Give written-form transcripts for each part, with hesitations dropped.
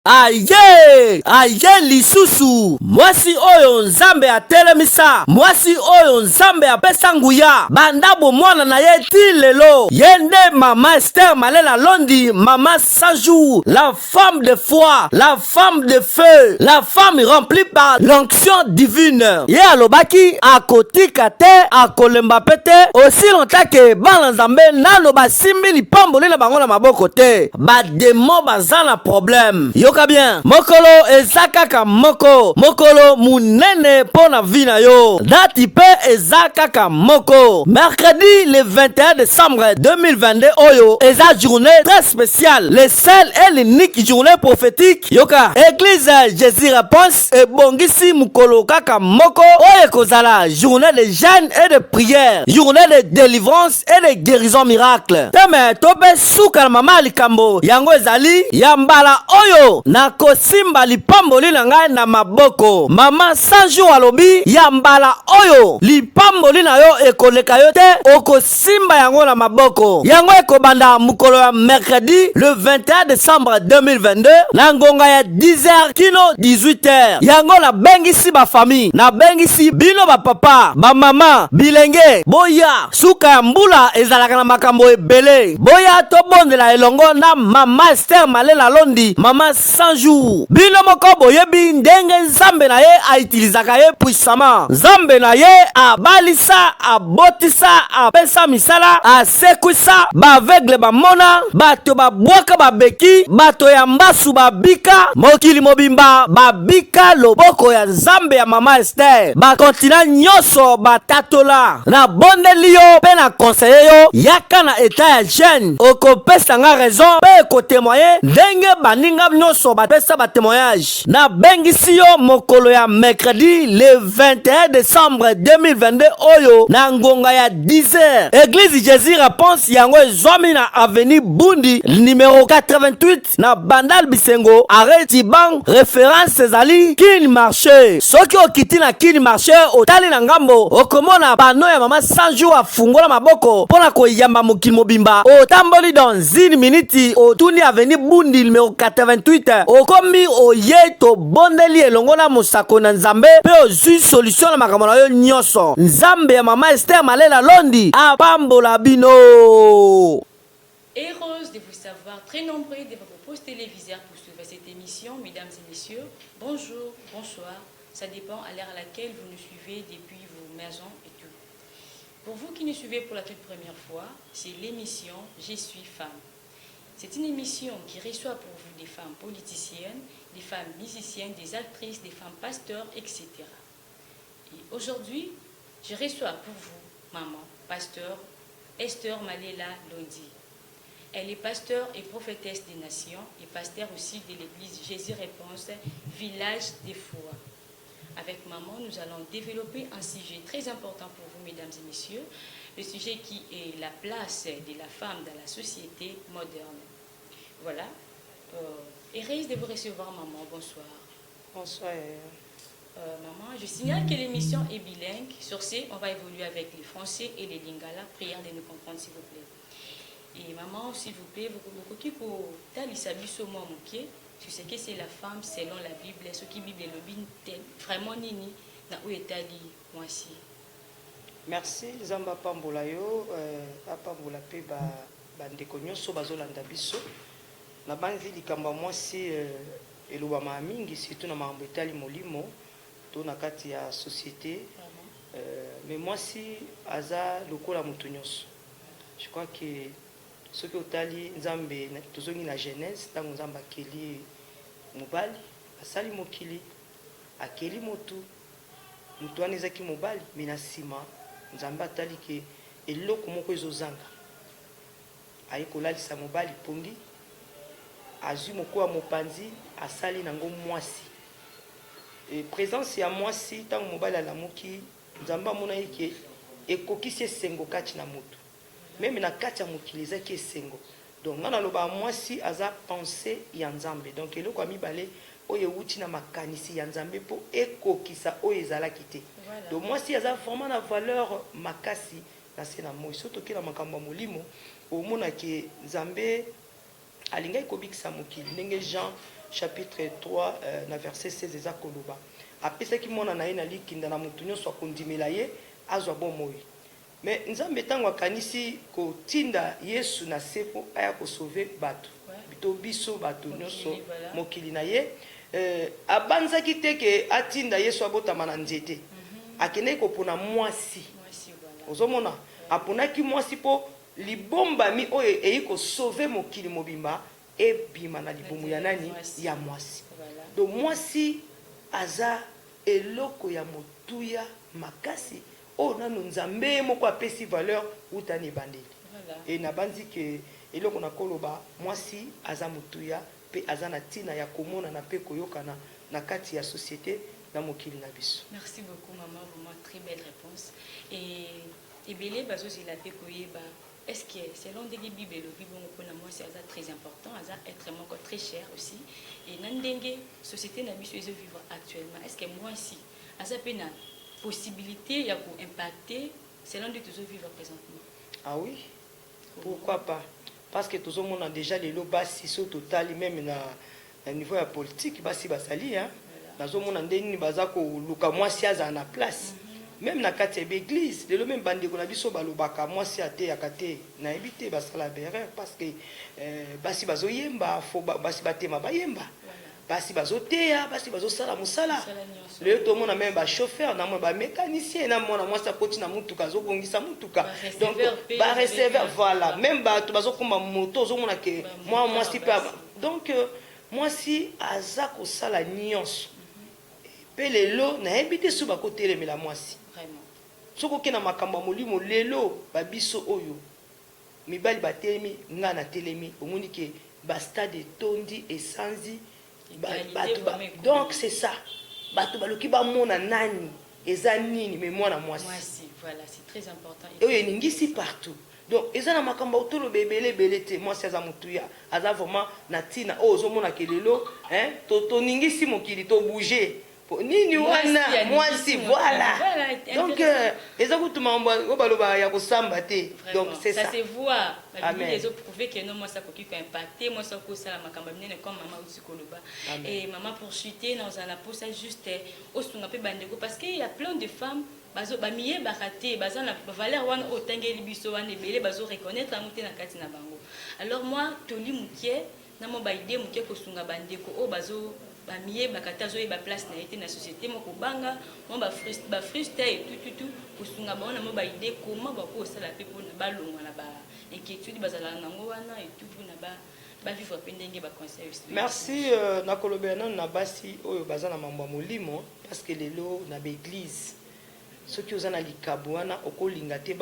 Aye! Aye lisusu! Mwasi oyo Nzambe atelemisa, mwasi oyo Nzambe apesa nguya banda bomwana na ye ti lelo, ye nde Mama Esther Malela Londi, Mama 100 jours, la femme de foi, la femme de feu, la femme remplie par l'onction divine. Ye alobaki akotika te, akolemba pe te, aussi longtemps que bana Nzambe nano basimbi lipamboli na bango na maboko te. Ba demon baza na problème. Yoka bien, mokolo eza kaka moko, mokolo munene mpo na vie na yo. Date pe eza kaka moko, mercredi le 21 décembre 2022 oyo eza journée très spéciale, le seul et l'unique journée prophétique. Yoka, église Jésus Réponse ebongisi mokolo kaka moko oyo ekozala journée de jeûne et de prière, journée de délivrance et de guérison miracle. Teme to mpe suka na mama ya likambo yango ezali ya mbala oyo nakosimba lipamboli na ngai na maboko. Mama 100 jours alobi ya mbala oyo lipamboli na yo ekoleka yo te, okosimba yango na maboko. Yango ekobanda mokolo ya mercredi le 21 décembre 2022 na ngonga ya 10h kino 18h. Yango nabengisi ba famille, nabengisi bino ba papa, ba mama, bilenge, boya. Suka ya mbula ezalaka na makambo ebele. Boya tobondela elongo na Mama Esther Malela Londi, Mama 100 jours. Bino moko boyebi ndenge Nzambe na ye a utilisaka ye puissamment. Nzambe na ye abalisa, abotisa, apesa misala, asekwisa ba aveugle bamona, bato babwaka babeki, bato ya mbasu babika, mokili mobimba babika loboko ya Nzambe ya Mama Esther. Ba continent nyonso batatola. Nabondeli yo mpe na conseille yo, yaka na etat ya jeune, okopesa nga raison mpe kotemoye ndenge baninga nyonso bapesa ba temoignage. Nabengisi yo mokolo ya mercredi le 21 décembre 2022 oyo na ngonga ya 10h. Eglise Jésus Réponse yango ezwami na avenue Bundi numero 88 na Bandal Bisengo arrêt Tibang, reference ezali Kin Marché. Soki okiti na Kin Marché otali na ngambo okomona pano ya mama 100 jours afungola maboko mpo na koyamba mokili mobimba. Otamboli dans une minute otuni avenue Bundi numero 88 okomi, oye tobondeli elongo na mosako na Nzambe mpe ozwi solution na makambo na yo nyonso. Nzambe ya mama Esther Malela Londi apambola bino. Heureuse de vous savoir très nombreux devant vos postes téléviseurs pour suivre cette émission, mesdames et messieurs. Bonjour, bonsoir, ça dépend à l'heure à laquelle vous nous suivez depuis vos maisons et tout. Pour vous qui nous suivez pour la toute première fois, c'est l'émission Je suis femme. C'est une émission qui reçoit pour vous des femmes politiciennes, des femmes musiciennes, des actrices, des femmes pasteurs, etc. Et aujourd'hui, je reçois pour vous maman, pasteur Esther Malela Londi. Elle est pasteur et prophétesse des nations et pasteur aussi de l'église Jésus Réponse, village des foi. Avec maman, nous allons développer un sujet très important pour vous, mesdames et messieurs, le sujet qui est la place de la femme dans la société moderne. Voilà. Heureuse de vous recevoir, maman. Bonsoir. Bonsoir. Maman, je signale que l'émission est bilingue. Sur ce, on va évoluer avec les français et les lingala. Prière de nous comprendre, s'il vous plaît. Et maman, s'il vous plaît, vous pouvez kotalisa biso mwa moke sur ce que c'est la femme selon la Bible, ce qui Bible elobi vraiment nini na oyo etali mwasi. Merci. Nzambe apambola yo, apambola mpe bandeko nyonso bazolanda biso. Nabanzi likambo ya mwasi elobamaka mingi, surtout na makambo etali molimo to na kati ya société, mais mwasi aza lokola moto nyonso. Je crois que soki otali Nzambe, tozongi na Genèse, ntango Nzambe akeli mobali, asali mokili, akeli motu, motu wana ezaki mobali, mais na nsima Nzambe atali ke eloko moko ezozanga, aye kolalisa mobali pongi, azwi moko ya mopanzi, asali nango mwasi. E présence ya mwasi, ntango mobali alamuki, Nzambe amonaki ke ekokisi esengo kati na motu, même na kati ya mokili ezaki esengo. Donc ngai nalobaka mwasi aza pensée ya Nzambe. Donc eloko ya mibale oyo ewuti na makanisi ya Nzambe mpo ekokisa oyo ezalaki te. Donc mwasi aza vraiment na valeur makasi na se na moi. So toke na makambo ya molimo, omona ke Nzambe alingaki kobikisa mokili ndenge Jean. chapitre 3 na verset 16 eza koloba apesaki mwana na ye na likinda na moto nyonso akondimela ye azwa bomoi. Mais Nzambe ntango akanisi kotinda Yesu na se mpo aya kosauver bato to biso bato nyonso, mokili na ye, abanzaki te ke atinda Yesu abotama na nzete. Akendaki kopona mwasi. Ozomona, aponaki mwasi mpo libombami oyo eyi kosauver mokili mobimba ebima na libumu ya nani? Ya mwasi. Donc mwasi aza eloko ya motuya makasi oyo nano Nzambe ye moko apesi valeur wuta na ebandeli. E nabanzi ke eloko nakoloba, mwasi aza motuya mpe aza na ntina ya komonana mpe koyokana na kati ya société na mokili na biso. Merci beaucoup, maman, vraiment très belle réponse. Et ebele bazozela mpe koyeba, est-ce que selon ndenge Bible elobi bongo mpona mwasi aza très important, aza être moko très cher aussi, et na ndenge société na biso ezovivre actuellement, est-ce que mwasi aza mpe na possibilité ya koimpacter selon ndenge tozovivre présentement? Ah oui, pourquoi pas? Parce que tozomona déjà lelo basi, so totali même na niveau ya politique, basi bazali, hein? Nazomona nde nini baza koluka mwasi azala na place. Même na kati ya baéglise lelo, même bandeko na biso balobaka mwasi ateyaka te, nayebi te, basala baerreur, parce que basi bazoyemba, fo basi batema bayemba, basi bazoteya, basi bazosala mosala. Lelo tomona même bachauffeur, namona bamécanicien, namona mwasi akoti na mutuka, azobongisa mutuka. Donc bareceveur, voilà, même bato bazokomba moto, ozomona ke mwa mwasi mpe. Donc mwasi aza kosala nyonso. Mpe lelo nayebi te so bakotelemela mwasi. Soki okei na makambo ya molimo lelo, babiso oyo mibali batelemi, ngai natelemi, omoni ke bastade etondi, esanzi bato. Donc c'est ça, bato baluki bamona nani eza nini, mais mwana mwasi oyo eningisi partout. Donc eza na makambo toloba ebele ebele te. Mwasi aza motuya, aza vraiment na ntina oyo ozomonake lelo toningisi mokili, tobouge nini wana, mwasi, voilà. Donc eza kutu makambo oyo baloba ya kosamba te. Donc c'est ça. Ça se voit, Bible ezoprouve ke no, mwasi akoki koimpacte, mwasi akosala makambo ya minene comme mama auti koloba. Et mama, pour chuter, nazala na posa juste osunga mpe bandeko, parce que y a plein de femmes bamiyebaka te, baza na valeur wana oyo otangeli biso wana, ebele bazo reconnaître yango te na kati na bango. Alors moi toli mokie na mwa baidée moke kosunga bandeko oyo bazo bamiyebaka te, azoyeba place na ye te na société moko, kobanga mwa bafrustre etututu, kosunga bango na mwa baidée comment bakosala mpe mpona balongwa na bainquiétude bazalaka nango wana etu, mpona bavivre mpe ndenge baconseil. Merci. Nakolobela nano na basi oyo baza na mambo ya molimo, parce que lelo na baéglise, soki oza na likabo wana, okolinga te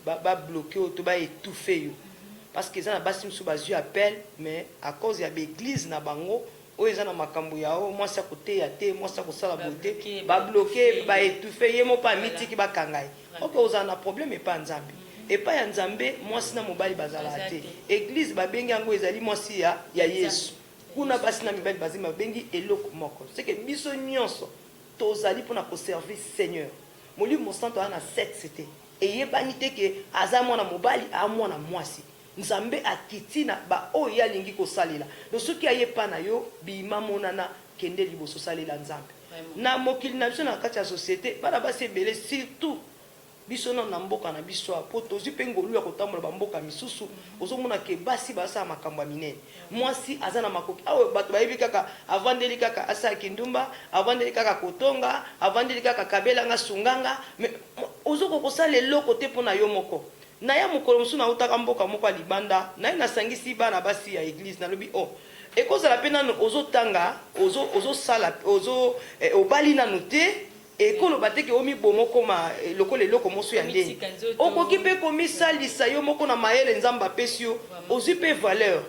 babloquer oyo to baétouffe yo, parce que eza na basi mosusu bazwi appel, mais à cause ya baéglise na bango oyo eza na makambo ya o mwasi akoteya te, mwasi akosala boye te, babloquer, baétouffe ye moko, amitiki, bakanga ye. Oke ozala na problème epai ya Nzambe. Epai ya Nzambe, mwasi na mobali bazalaka te. Église babengi yango ezali mwasi ya Yesu. Kuna basi na mibali bazali, babengi eloko moko. Seke biso nyonso tozali mpona koservir Seigneur. Molimo Mosantu aza na sexe te, eyebani te ke aza mwana mobali, aa mwana mwasi. Nzambe akiti na baoyo ye alingi kosalela. Donc soki aye epa na yo, bima, monana, kende liboso, salela Nzambe. Na mokili na biso, na kati ya société, bana basi ebele, surtout biso nano na mboka na biso awa, po tozwi mpe ngolu ya kotambola bamboka misusu, ozomona ke basi bazosala makambo ya minene. Mwasi aza na makoki. Awa bato bayebi kaka avandeli kaka asalaki ndumba, avandeli kaka kotonga, avandeli kaka kabelanga, sunganga, mais ozokoka kosala eloko te mpo na yo moko. Na ya mokolo mosusu, nautaka mboka moko ya libanda, naye nasangisi bana basi ya église, nalobi: "O oh, ekozala mpe nano ozotanga, ozosala, ozo obali nanu te, ekoloba te ke omiboma, okoma lokola eloko moso ya ndeni. Okoki mpe komisalisa yo moko na mayele Nzambe apesi yo. Ozwi mpe valeur,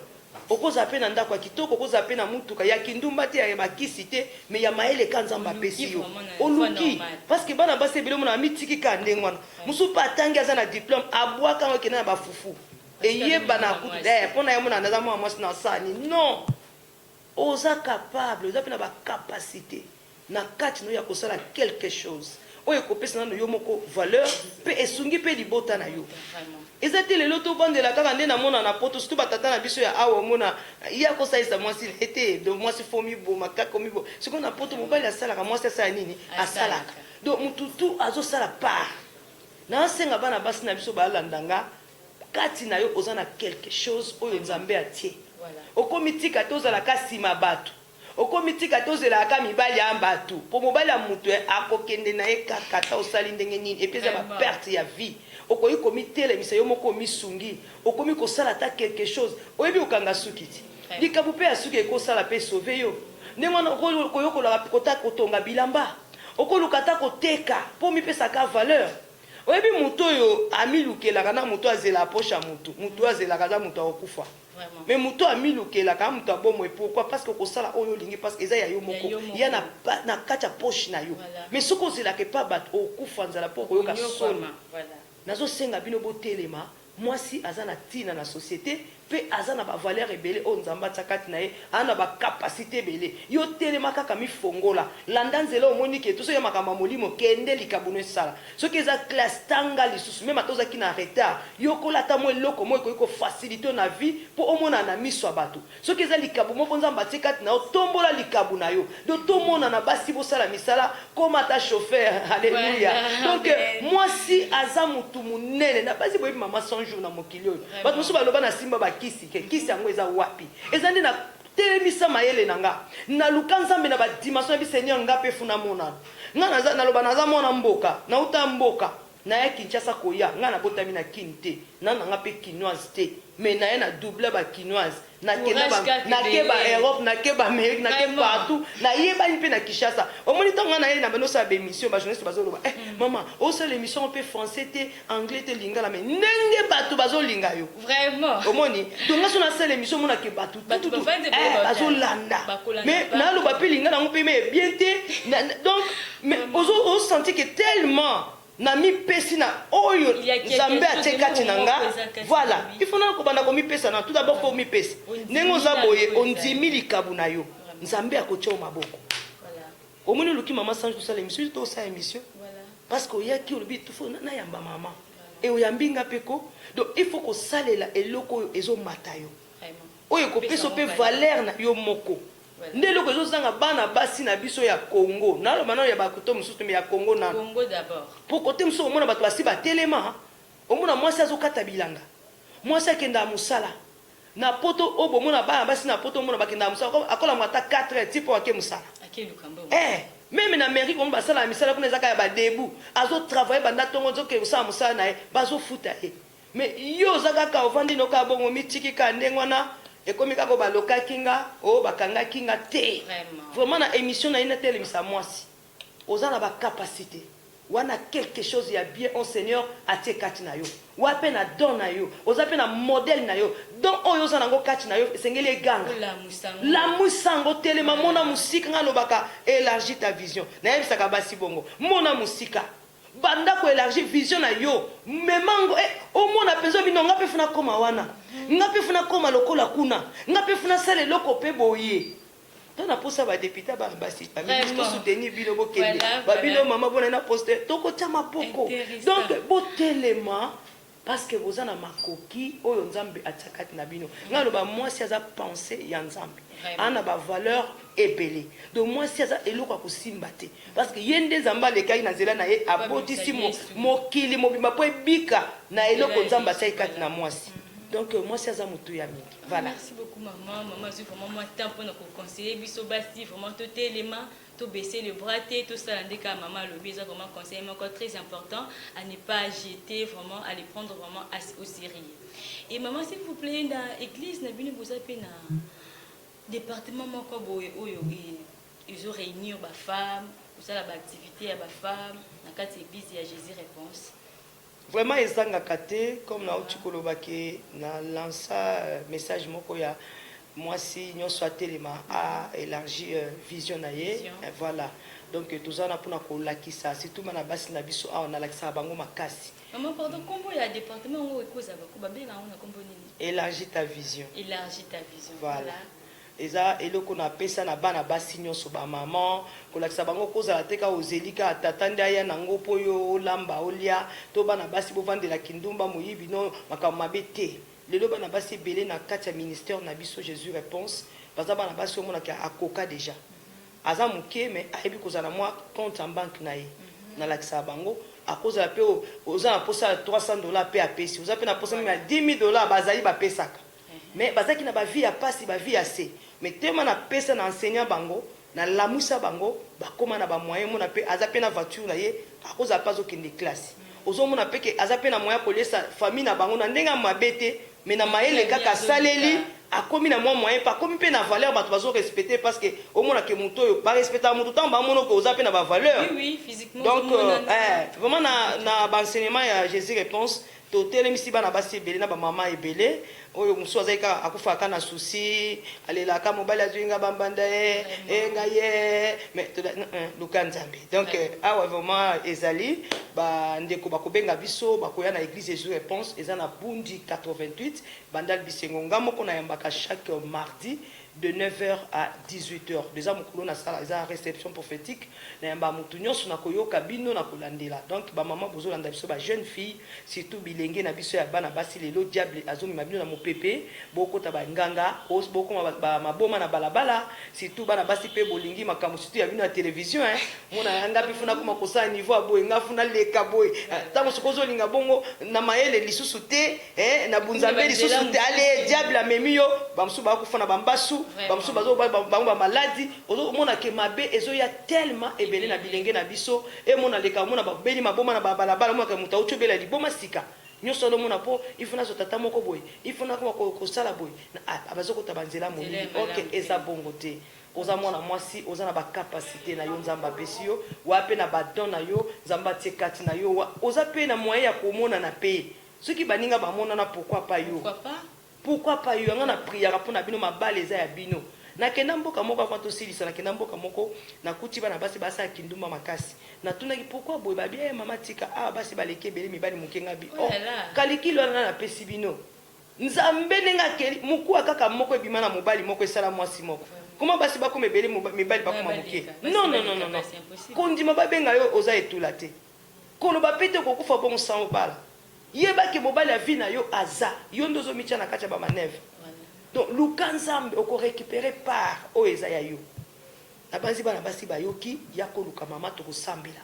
okozala mpe na ndako ya kitoko, okozala mpe na mutuka ya kindumba te, ya bakisi te, mais ya mayele ka Nzambe apesi yo, oluki." Parce que bana basi ebele omona amitiki kaka ndenge wana. Mosusu mpe atangi, aza na diplôme, abwaka yango, ekende na bafufu, eyebana kutu mpo na ye mona naza mwana mwasi na sani. Non, oza capable, oza mpe na bacapacité na kati no ya kosala quelque chose. Oyo ekopesa nano yo moko valeur mpe esungi mpe libota na yo. Eza te lelo tovandela kaka nde namona na poto, surtout ba tata na biso ya awa, omona ye akosalisa mwasi na ye te, donc mwasi faut omiboma kaka omiboma. Sikoyo na poto mobali asalaka, mwasi asala nini? Asalaka. Donc mutu tout azosala part. Nasenga bana basi na biso balanda nga, kati na yo oza na quelque chose oyo Nzambe atie. Okomitika te ozala ka sima batu. Okomitika te ozelaka kaka mibali ya batu po mobali ya mutu akokende na ye kaka ata osali ndenge nini et puis eza ba perte ya vie. Okoki komitelemisa yo moko omisungi, okomi kosala ata quelque chose. Oyebi kokanga suki ti? Likambo pe ya suki ekosala pe sauver yo. Ndenge wana okoyokolaka kota kotonga bilamba. Okoluka ata koteka po omipesa ka valeur. Oyebi mutu oyo amilukelaka na mutu oyo azelaka poche ya mutu, mutu oyo azelaka aza mutu akokufa. Mais mutu oyo amilukelaka aza mutu ya bomoi pourquoi? Parce que okosala oyo olingi parce que eza ya yo moko, ya na na kati ya poche na yo. Mais soki ozelaka epa batu okokufa nzala po okoyoka soni. Nazo senga bino botelema, mwasi aza na tina na societe pe aza na ba valeur ebele oyo Nzambe atia kati na ye, aza na ba capacite ebele. Yo telema kaka mifongola, landa nzela omoni ke soki eza makambo ya molimo kende likabo no esala. Soki eza classe tanga lisusu meme ata ozalaki na retard yokola ata mua eloko moko ekoki ko faciliter yo na vie po omonana na miso ya batu. Soki eza likabo moko Nzambe atie kati na yo tombola likabo na yo. Donc tomonana basi bosala misala koma ata chauffeur alleluia. Donc mwasi aza mutu munene na basi boyebi mama 100 jours na mokili oyo. Batu mosusu baloba na simba ba kisi ke kisi yango eza wapi? Eza nde na telemisa mayele na nga na luka Nzambe na ba dimension na bi Seigneur nga pe funa monana. Nga naza naloba naza mwana mboka nawuta mboka naya Kinshasa koya nga nabotami na kin te na nanga pe kinoise te mais naye na doubla ba kinoise nakenda ba nake ba Europe nake ba Amerique nake partout nayebani pe na Kinshasa omoni tango nga naye na bando osala ba emission ba journaliste bazoloba eh maman osala emission pe français te anglais te lingala mais ndenge batu bazolinga yo Vraiment. Omoni? Donc nga so na sala emission omona ke batu tout tout eh bazo landa. Mais na loba pe lingala ngo pe mais bien te. Donc mais ozo o sentir que tellement na mi pesi na oyo Nzambe atie kati na nga. Voilà. Il faut na ko banda ko mi pesa na tout d'abord faut mi pesa. Ndenge oza boye ondimi likabu na yo. Nzambe akotia yo maboko. Omoni oluki maman sans tosala emission to osala emission parce que oyaki olobi faut nayamba maman et oyambi nga pe ko donc il faut kosalela eloko oyo ezo mata yo oyo ekopesa yo pe valeur na yo moko nde eloko ezozanga bana basi na biso ya Congo naloba nano ya ba kote mosusu te mais ya Congo nano po kote mosusu omona bato basi batelema omona mwasi azokata bilanga mwasi akendaka mosala Na poto oyo bomona bana basi na poto omona bakendaka musala akolamuka ata 4 heures ti po ake musala eh meme na Amerique bango basalaka misala kuna eza kaka ya ba debout azo travailler banda tongo azo kende kosala musala na ye bazo futa ye mais yo oza kaka ovandi no kaka bongo omitiki kaka ndenge wana ekomi kaka oyo balokaki nga oh bakangaki nga te vraiment na emission na ye natelemisa mwasi Oza na ba capacite wana quelque chose ya bien on seigneur atie kati na yo wa pe na don na yo oza pe na modèle na yo don oyo oza nango kati na yo esengeli eganga lamusa yango telema mona musika nga lobaka elargis ta vision nayebisaka basi bongo mona musika banda ko elargir vision na yo mema ngo eh, omona penza bino nga pe funa koma wana nga pe funa koma lokola kuna nga pe funa sala eloko pe boye To na posa ba depute ya bana basi ba ministre to soutenir bino bokende ba bino mama bona na poste tokotia maboko donc botelema parce que boza na makoki oyo nzambe atia kati na bino nga loba mwasi aza pense ya nzambe ana ba valeur ebele donc mwasi aza eloko ya kosimba te parce que ye nde nzambe alekaki na nzela na ye abotisi mokili mobimba po ebika na eloko nzambe atiaki kati na mwasi donc mwasi aza motuya mingi. Voilà. Merci beaucoup maman. Maman azui vraiment moi temps pona ko conseiller biso basi vraiment to telema, to baisser le bras te, to sala nde kaka maman alobi eza vraiment conseil moko très important à ne pas jeter vraiment à le prendre vraiment au sérieux. Et maman s'il vous plaît na église na bino boza pe na département moko boye oyo ezo réunir ba femmes, kosala ba activités ya ba femmes na kati église ya Jésus Réponse. Vraiment ezangaka te comme nawuti koloba ke na lança message moko ya mwasi nionso atelema a elargir vision na ye voilà donc toza wana pona kolakisa surtout bana basi na biso awa nalakisaka bango makasi. Maman pardon kombo ya departement yango ekozala ko ba benga yango na kombo nini? Elargis ta vision. Elargis ta vision voilà. Eza eloko na pesa na bana basi nionso ba maman kolakisa bango kozala te kaka ozeli kaka tata nde aya nango po yo olamba olia to bana basi bovandela kindumba moyibi no makambo mabe te lelo bana basi ebele na kati ya ministère na biso Jesus reponse baza bana basi omona ke akoka dejà aza muke mais ayebi kozala na mwa compte en banque na ye nalakisaka bango akozala pe oza na posa ya 300 dollars pe apesi oza pe na posa meme ya 10000 dollars bazali bapesaka Mais bazalaki na ba vie ya pasi ba vie ya se mais tellement na pesa na enseignant bango na lamusa bango bakoma na ba moyen omona pe aza pe na voiture na ye akozala pe azo kende classe ozo mona pe ke aza pe na moyen ya koliesa famille na bango na ndenge ya mabe te mais na mayele kaka asaleli akomi na mwa moyen pe akomi pe na valeur batu bazo respecter parce que omona ke moto oyo ba respectaka moto tango ba mona ke oza pe na ba valeur oui, oui, physiquement donc eh, vraiment na, na ba enseignement ya Jesus réponse Totelemisi bana basi ebele na ba mama ebele oyo mosusu azali kaka akufaka kaka na souci alelaka mobali azui nga ba mbanda eh eh ngai eh mais luka Nzambe donc awa vraiment ezali ba ndeko bakobenga biso bakoya na eglise Jesus reponse eza na Bundi 88 Bandal Bisengo nga moko nayambaka chaque mardi de 9 heures à 18 heures eza mokolo nasala eza reception prophetique nayamba mutu nionso nakoyoka bino nakolandela donc ba maman bozolanda biso ba jeune fille surtout bilenge na biso ya bana basi lelo diable azomema bino na mopepe bokota ba nganga bokoma ba maboma na balabala surtout bana basi pe bolingi makambo surtout ya bino ya television hein mona ya nga pe funa koma kosala niveau ya boye nga funa leka boye tango soki ozolinga bongo na mayele lisusu te Eh, na bunzambe lisusu te ale diable amemi yo bamosusu bakufa na bambasu bamosusu bazo bango bamaladi ozomona ke mabe ezoya tellement ebele na bilenge na biso emona leka omona babeli maboma na babalabala omonaka moto auti obela liboma sika nyonso wana omona mpo ifo nazwa tata moko boye ifo nakoma kosala boye bazokota banzela molili ok eza bongo te Oza mwana mwasi oza na ba capacite na yo nzambe apesi yo wa pe na ba don na yo nzambe atie kati na yo wa oza pe na moyen ya komonana pe soki baninga ba monana pourquoi pas yo pourquoi pas yo nga na priaka pona bino mabala eza ya bino nakenda mboka moko avant tosilisa nakenda mboka moko nakuti bana basi basala kindumba makasi natunaki pourquoi boye babi eh mama tika awa basi baleki ebele mibali moke nga bi oh kalikili wana nani apesi bino Nzambe ndenge akeli mukuwa kaka moko ebima na mobali moko esala mwasi moko comment basi bakoma ebele mibali bakoma muke non non non non kondima babenga yo oza etula te koloba pe te okokufa bongo sans obala yeba ke mobali ya vie na yo aza yo nde ozomitia na kati ya ba manœuvre donc luka Nzambe oko recuperer part oyo eza ya yo Nabanzi bana basi bayoki ya koluka mama tokosambela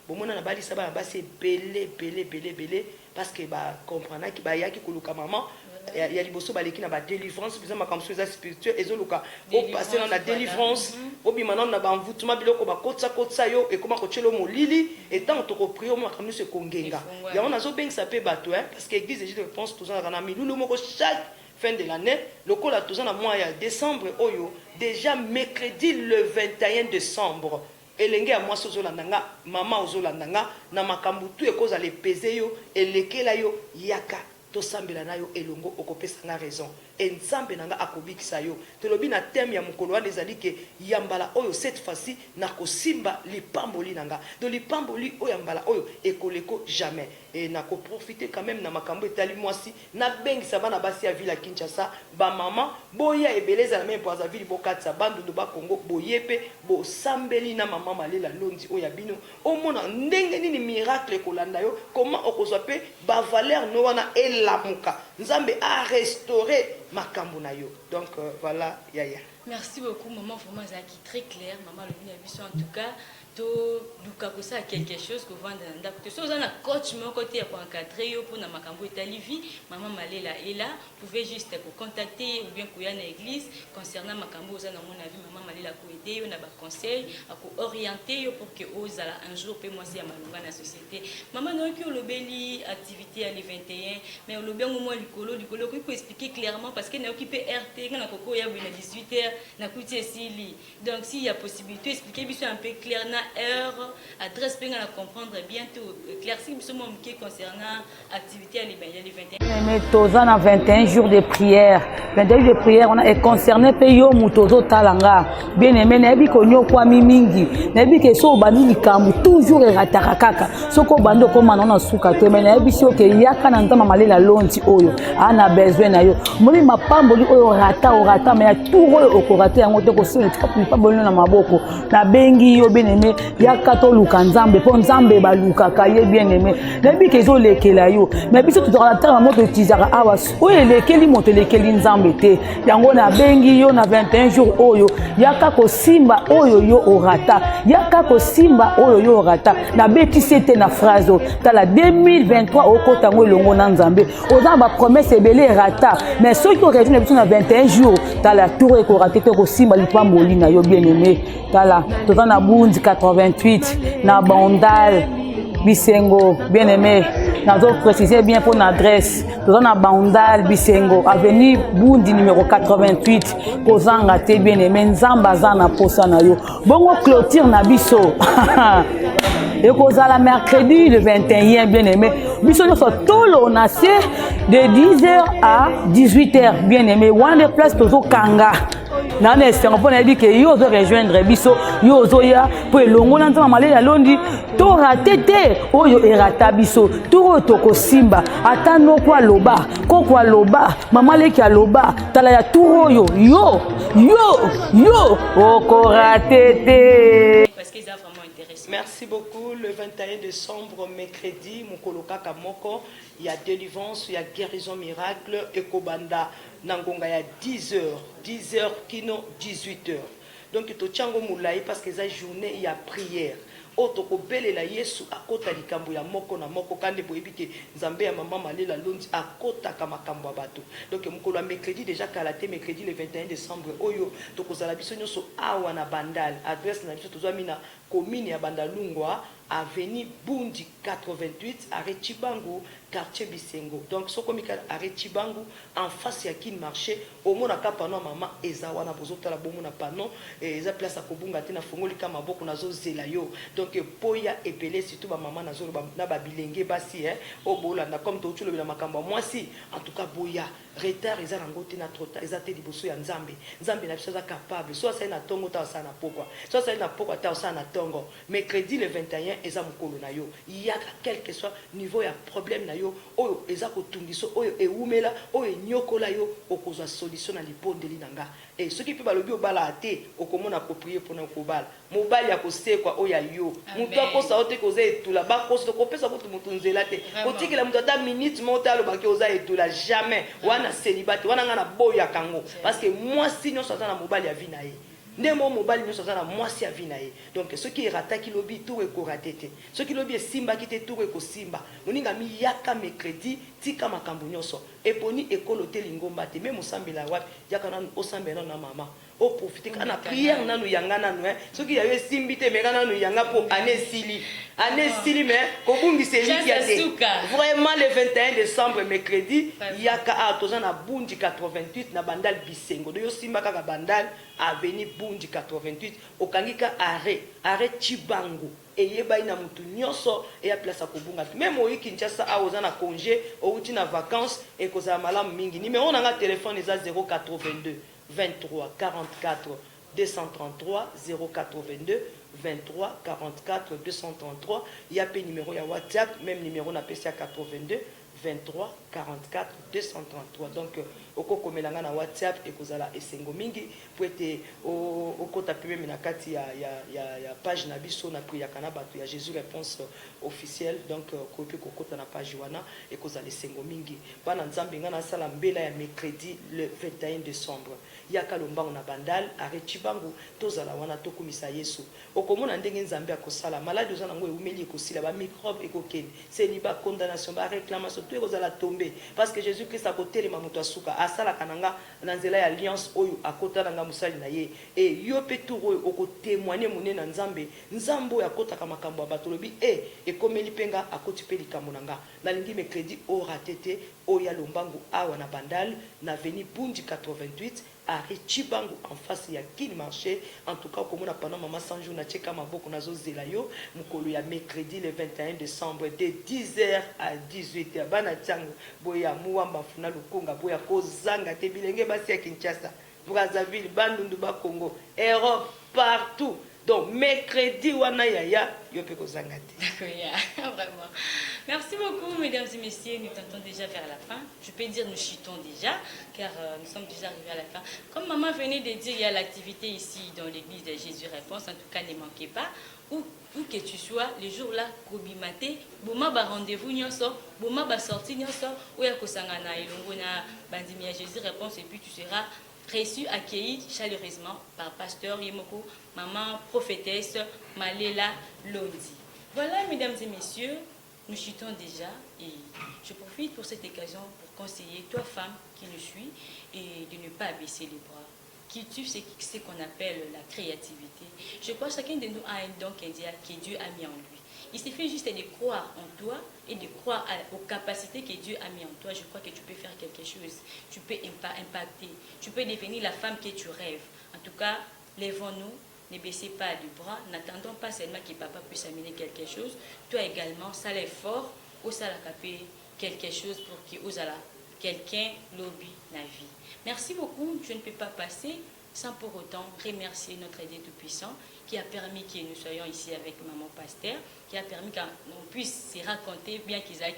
bomona nabalisa bana basi ebele ebele ebele ebele parce que ba comprenaki bayaki koluka mama ya, ya liboso baleki na ba delivrance biza makambo mosusu eza spirituel ezoluka opasse nano na delivrance obima nano na banvutuma biloko bakotisa kotisa yo ekoma kotyela yo molili etango tokoprie omo makambo nyonso ekongenga yango nazobengisa mpe bato parce que église de réponse tozalaka na milulu moko chaque Fin de l'annee lokola toza na mois ya decembre oyo dejà mercredi le 21 decembre elenge ya mwasi ozolanda nga maman ozolanda nga na makambu tout ekozala epeze yo elekela yo yaka tosambela na yo elongo okopesa nga raison et nzambe na nga akobikisa yo tolobi na thème ya mokolo wana ezali ke ya mbala oyo cette fois ci nakosimba lipamboli na nga donc lipamboli oyo ya mbala oyo ekoleko jamais Et nako profiter quand meme na makambo etali mwasi, nabengisa bana basi ya ville ya Kinshasa, ba maman, boya ebele ezala meme Brazzaville bokatisa Bandundu ba Congo, boye pe bosambeli na maman Malela Londi oyo ya bino, omona ndenge nini miracle ekolanda yo, comment okozwa pe ba valeurs no wana elamuka, Nzambe a restaurer makambo na yo. Donc voilà yaya. Merci beaucoup maman vraiment azalaki très claire maman alobi na biso en tout cas Toluka kosala quelque chose kovanda na ndaku te soki oza na coach moko te ya ko encadrer yo pona makambo etali vie maman Malela est là pouvez juste ko contacter ye ou bien koya na eglise concernant makambo oza nango na vie maman Malela ako aider yo na ba conseils ako orienter yo pour que ozala un jour pe mwasi ya malonga na societe maman nayoki olobeli activite ya le 21 mais olobi yango mwa likolo likolo okoki ko expliquer clairement parce que nayoki pe heure te nga nakoki koya boye na 18 heures nakuti esili Donc s'il ya possibilite expliquer biso un peu clair na heure, adresse pe nga na comprendre bien to éclaircir biso mwa muke concernant activité ya le 21. Mais toza na 21 jours de prière 21 jours de prière wana econcerne mpe yo moto ozotala nga bien aimé nayebi konyokwami mingi nayebi ke so obandi likambo toujours erataka kaka soki obandi okóma nao na suka te mai nayebisi yo ke yaka na nzambe malela lonti oyo Ana besoin na yo. Moni mapamboli oyo rata orata mais ya tour oyo okorate yango te kosimba lipamboli na maboko. Nabengi yo bien aimé, yaka toluka Nzambe mpo Nzambe balukaka ye bien aimé. Nayebi ke ezolekela yo, mais biso tozalaka na ntango moto etizaka awa oyo elekeli moto elekeli Nzambe te. Yango nabengi yo na 21 jours oyo, yaka kosimba oyo yo orata, yaka kosimba oyo yo orata. Nabetisi ete na phrase oyo, tala 2023 okota yango elongo na Nzambe. Oza na bapromese ebele erata, mais soki orejoindre biso na 21 jours, tala tour ekorate te, kosimba lipamboli na yo bien aimé. Tala toza na Bundi 88 na Bandal Bisengo, bien aimé. Nazo préciser bien pour adresse, toza na Bandal Bisengo, avenue Bundi numéro 88. Kozanga te bien aimé, Nzambe aza na posa na yo. Bongo clôture na biso ekozala mercredi le 21, bien aimé. Biso nyonso tolo na se de 10h à 18h, bien aimé. Wana nde place tozokanga na na esengo mpo nayebi ke yo ozo rejoindre biso, yo ozoya mpo elongo na Nzambe Malela Londi. Torate te oyo erata biso, tour oyo tokosimba. Ata noko aloba, koko aloba, mama leki aloba, tala ya tour oyo yo yo yo okorate te. Parce que c'est vraiment intéressant. Merci beaucoup. Le 21 décembre, mercredi, mokolo kaka moko, il y a délivrance, il y a guérison miracle, ekobanda na ngonga ya 10h, 10h kino 18h. Donc totiango molai parce que eza journée ya prière oyo tokobelela Yesu akota likambo ya moko na moko. Kande boyebi ke Nzambe ya mama Malela Londi akotaka makambo ya bato. Donc mokolo ya mercredi, déjà kala te, mercredi le 21 décembre oyo, tokozala biso nyonso awa na Bandal. Adresse na biso, tozwami na commune ya Bandalungwa, avenue Bundi 88, arrêt Chibangu, quartier Bisengo. Donc soki omika arrêt Chibangu, en face ya Kin Marché, omonaka panneau ya mama eza wana. Bozotala, bomona panneau, eza place ya kobunga te. Nafongoli ka maboko, nazozela yo. Donc poya ebele, surtout bamama, nazoloba na babilenge basi oyo bolanda. Comme touti olobela makambo ya mwasi, en tout cas boya. Retard eza nango te, na trop tard eza te liboso ya Nzambe. Nzambe na biso aza capable. So asali na ntongo ta, osala na pokwa. So asali na pokwa ta, osala na ntongo. Mercredi le 21 eza mokolo na yo, yaka. Quel que soit niveau ya problème na yo oyo eza kotungisa, oyo ewumela, oyo enyokola yo, okozwa solution na libondeli na nga. E soki mpe balobi obala te, okomona koprier mpona okobala mobali ya kosekwa oyo ya yo. Moto akosa yo te ke oza etula. Bakosa, kopesa kutu motu nzela te, kotikela moto ata minute moko te alobaki oza etula, jamais. Wana célibat te, wana ngai naboyaka yango, parce que mwasi nyonso aza na mobali ya vie na ye, nde mo mobali nyonso aza na mwasi ya vie na ye. Donc soki erataki lobi, tour ekorate te. Soki lobi esimbaki te, tour ekosimba. Moninga miyaka mercredi, tika makambo nyonso. Eponi ekolo te, lingomba te, me mosambela wapi, yaka nanu osambela nanu na mama, oprofite kaka na prière nanu yanga nanu. Soki yayo esimbi te, meka nanu yanga mpo ane esili, ane esili, mais kobungisa elikia te. Vraiment, le 21 décembre, mercredi, yaka awa. Toza na Bundi 88 na Bandal Bisengo. Do yosimba kaka Bandal, avenue Bundi 88, okangi ka arrêt, arrêt Chibangu, eyebani na mutu nyonso, eya place ya kobunga te. Même oyi Kinshasa awa, oza na congé, outi na vacances, ekozala malamu mingi. Numéro na nga telefone eza 082 23 44 233, 082 23 44 233. Ya mpe numéro ya WhatsApp, même numéro napesi ya 82 23 44 233. Donc okokomela nga na WhatsApp, ekozala esengo mingi po ete okota mpe même na kati ya page na biso na priaka na bato ya Jésus Réponse officielle. Donc okoki mpe kokota na page wana, ekozala esengo mingi. Bana Nzambe, ngai nasala mbela ya mercredi le 21 décembre, yaka lombango na Bandal, arrêt Chibangu, tozala wana, tokumisa Yesu. Okomona ndenge Nzambe akosala. Maladi oza nango eumeli, ekosila. Bamicrobe ekokende, seli bacondamnation, baréclamation, to ekozala tombe, parce que Jésus Christ akotelema. Moto asuka asalaka na nga na nzela ya alliance oyo akota na nga mosali na ye. E yo mpe, tour oyo okotémoigne monene na Nzambe. Nzambe oyo akotaka makambo ya bato, olobi e ekomeli mpe nga, akoti mpe likambo na nga. Nalingi mercredi orate te, oyo ya lombangu awa na Bandal, na avenue Bundi 88, arrêt Chibangu, en face ya Kin Marché. En tout cas okomona pendant mama 100 jours natieka maboko, nazozela yo mokolo ya mercredi le 21 décembre de 10h à 18h. Bana ntiango, boya. Muwamba funa lukunga, boya, kozanga te. Bilenge basi ya Kinshasa, Brazzaville, Bandundu, Bakongo, Europe, partout. Donc mercredi wana yaya, yo mpe kozanga te. D'accord, yeah, vraiment. Merci beaucoup, mesdames et messieurs. Nous tentons déjà vers la fin. Je peux dire nous chutons déjà, car nous sommes déjà arrivés à la fin. Comme maman venait de dire, il y a l'activité ici dans l'église de Jésus Réponse. En tout cas, ne manquez pas. Où que tu sois, le jour-là, kobima te, boma ba rendez-vous nyonso, boma ba sortie nyonso, oya kosangana elongo na bandimi ya Jésus Réponse, et puis tu seras reçu, accueilli chaleureusement par pasteur ye moko, maman prophétesse Malela Londi. Voilà, mesdames et messieurs, nous chutons déjà et je profite pour cette occasion pour conseiller toi, femme qui nous suit, et de ne pas baisser les bras. Cultive ce qu'on appelle la créativité. Je crois que chacun de nous a un don que Dieu a mis en lui. Il suffit juste de croire en toi et de croire aux capacités que Dieu a mis en toi. Je crois que tu peux faire quelque chose. Tu peux impacter. Tu peux devenir la femme que tu rêves. En tout cas, lèvons-nous. Ne baissez pas du bras. N'attendons pas seulement que papa puisse amener quelque chose. Toi également, ça l'effort, ou ça la quelque chose pour que ozala quelqu'un lobi na vie. Merci beaucoup. Je ne peux pas passer sans pour autant remercier notre Dieu Tout-Puissant qui a permis que nous soyons ici avec maman pasteur, qui a permis qu'on puisse se raconter, bien qu'ils aient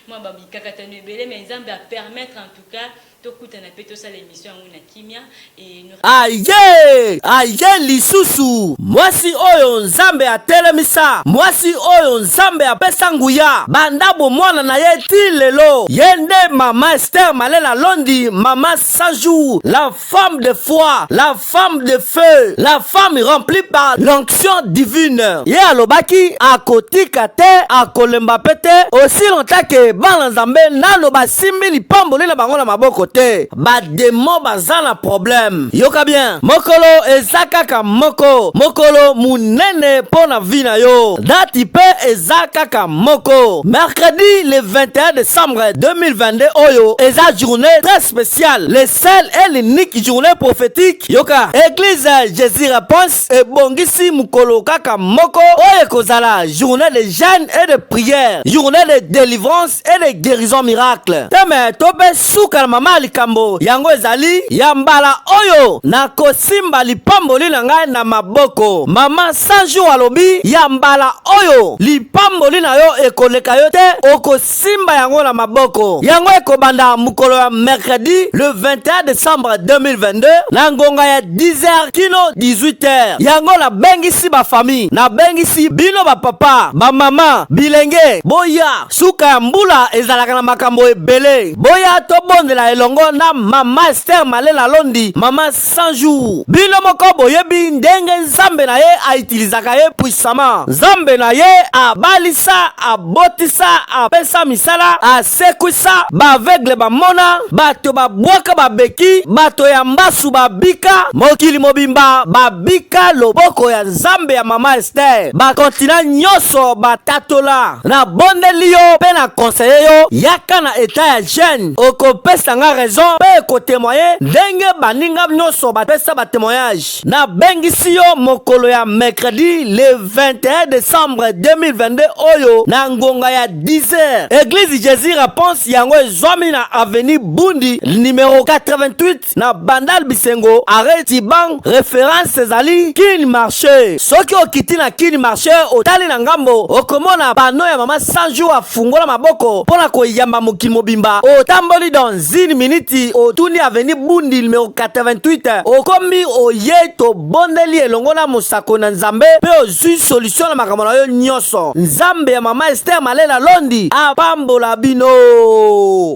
moi babikakatano ebele, mais Nzambe a permettre en tout cas tokutana mpe tosala émission yango na kimia et nous. Aye aye lisusu, mwasi oyo Nzambe atelemisa, mwasi oyo Nzambe apesa nguya banda bomwana na ye ti lelo, ye nde mama Ester Malela Londi, mama 100 jours, la femme de foi, la femme de feu, la femme remplie par l'onction divine. Ye alobaki akotika te, akolemba mpe te aussi longtemps ke bana Nzambe nano basimbi lipamboli na bango na maboko te. Bademo baza na problème. Yoka bien, mokolo eza kaka moko, mokolo monene mpo na vie na yo. Date mpe eza kaka moko, mercredi le 21 décembre 2022. Oyo eza journée très spéciale, le seul et l'unique journée prophétique. Yoka, église Jésus Réponse ebongisi mokolo kaka moko oyo ekozala journée de jeûne et de prière, journée de délivrance et de guérison miracle. Teme to mpe suka na mama ya likambo yango ezali ya mbala oyo nakosimba lipamboli na ngai na maboko. Mama 100 jours alobi ya mbala oyo lipamboli na yo ekoleka yo te, okosimba yango na maboko. Yango ekobanda mokolo ya mercredi le 21 décembre 2022 na ngonga ya 10h kino 18h. Yango nabengisi bafamille, nabengisi bino bapapa, bamama, bilenge, boya. Suka ya mbula ezalaka na makambo ebele. Boya tobondela elongo na mama Ester Malela Londi, mama 100 jours. Bino moko boyebi ndenge Nzambe na ye autilisaka ye puissamment. Nzambe na ye abalisa, abotisa, apesa misala, asekwisa baaveugle, bamona bato babwaka babeki, bato ya mbasu babika, mokili mobimba babika loboko ya Nzambe ya mama Ester. Bakontina nyonso batatola. Nabondeli yo mpe na conseille yo, yaka na état ya jeûne. Okopesa nga raison mpe ekotémoigner ndenge baninga nyonso bapesa batémoignage. Nabengisi yo mokolo ya mercredi le 21 décembre 2022 oyo na ngonga ya 10h. Église Jésus Réponse yango ezwami na avenue Bundi numéro 88 na Bandal Bisengo, arrêt Tibang. Référence ezali Kin Marché. Soki okiti na Kin Marché, otali na ngambo, okomona pano ya mama 100 jours afungola maboko mpo na koyamba mokili mobimba. Otamboli dans une minute, otuni avenue Bundi numéro 88, okomi. Oye, tobondeli elongo na mosako na Nzambe mpe ozwi solution na makambo na yo nyonso. Nzambe ya mama Ester Malela Londi apambola bino.